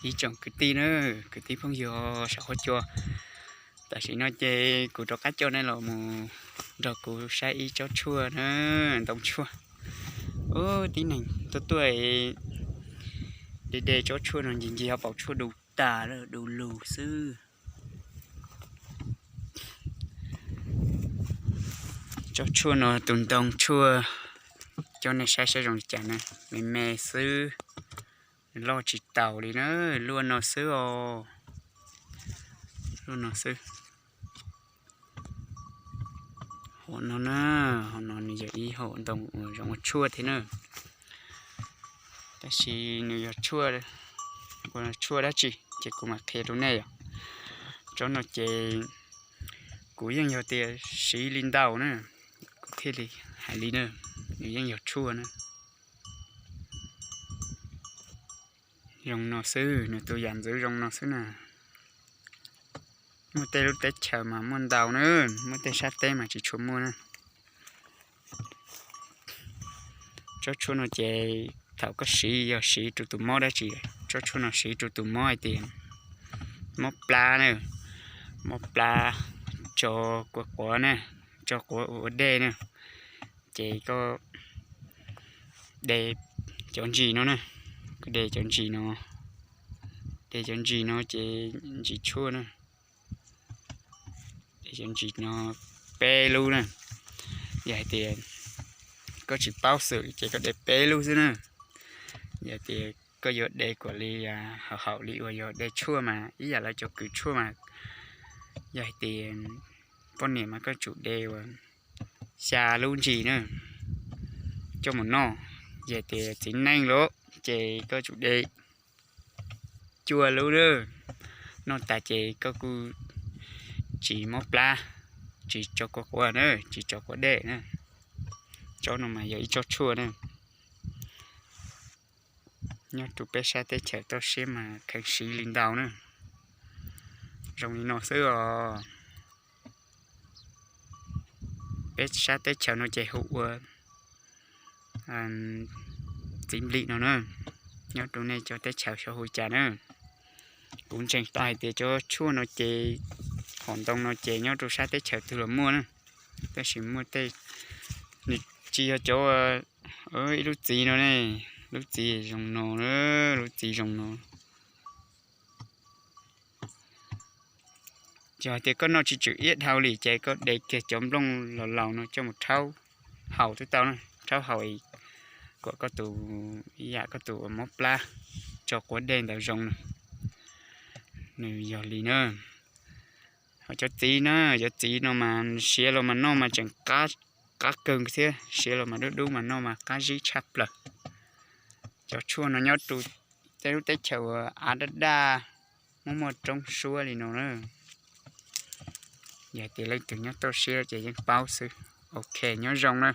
Ib tsoom kwv tij na, kwv tij phooj ywg saum huab cua, tam sim no ces kuv rov qab coj nej los mus nrog kuv saib ib tsob tshuaj na, ntoo tshuaj. Ub, tib neeg tuaj tuaj de de tsob tshuaj no ncig ncig ho paus tshuaj du tas lawm, du lug xwb. Tsob tshuaj no tus ntoo tshuaj, coj nej saib saib zoo li cas na, me me xwb, loj tsis taus li na, luaj no xwb os, luaj no xwb. Hom no na, hom no nws yog ib hom ntoo uas zoo ua tshuaj thiab na, tab sis nws yog tshuaj, ua tshuaj dab tsi ces kuv mam qhia rau nej yom. Tsob no ces kuv yeej yog tias siv li ntau na, kuv thiaj li hais li na, nws yeej yog tshuaj na. Zoo no xwb, nws tus yam ntxwv zoo no xwb na. Muaj tej lub teb chaws mas muaj ntau na, muaj tej sab teb mas tsis tshua muaj na. Tsob tshuaj no ces thaum koj siv yog siv rau tus mob dab tsi? Tsob tshuaj no siv rau tus mob hais tias mob plab na, mob plab, tso quav quav na, tso quav ua dej na, ces koj de cov ntsis no na, koj de cov ntsis no, de cov ntsis no ces ntsis tshuaj na, de cov ntsis no peb lub na. Yog hais tias koj tsis paub xwm ces koj de peb lub xwb na. Yog tias koj yuav de kom li haum haum li uas yog de tshuaj mas ib yam li cov kws tshuaj mas, yog hais tias poj niam mas koj tsum de ua xya lub ntsis na coj mus noj. Yog tias txiv neej lawm ces koj tsum de cuaj lub na. Noj tas ces koj kuj tsis mob plab, tsis tso quav quav na, tsis tso quav dej na. Tsob no mas yog ib tsob tshuaj na. Nyob rau peb sab teb chaws toj siab mas kheev siv li ntau na. Zoo li no xwb os. Peb sab teb chaws no ces hu ua txiv nplim no na. Nyob rau nej cov teb chaws xyov hu cas na. Kuv ntseeg tau hais tias cov tshuaj no ces, hom ntoo no ces nyob rau sab teb chaws twg los muaj na. Tab sis muaj tej, nws tsis yog cov, ib lub txiv no ne, lub txiv zoo no, lub txiv zoo no. Yog hais tias koj noj tsis tswm iab dhau li ces koj de kiag cov nplooj laus laus no coj mus rhaub haus twb tau na, rhaub haus kom koj tus, ib yam koj tus uas mob plab tso quav dej ntawd zoo na. Nws yog li na. Ho cov txiv na, cov txiv no mas siav los mas noj mas tseem qab kawg thiab, siav los mas dub dub mas noj mas qab zib tshaj plaws. Cov tshuaj no nyob rau tej lub teb chaws uas av daj daj, muaj muaj roob suab li no na. Yog tias leej twg nyob toj siab ces yeej paub xwb. Ok, nyob zoo na.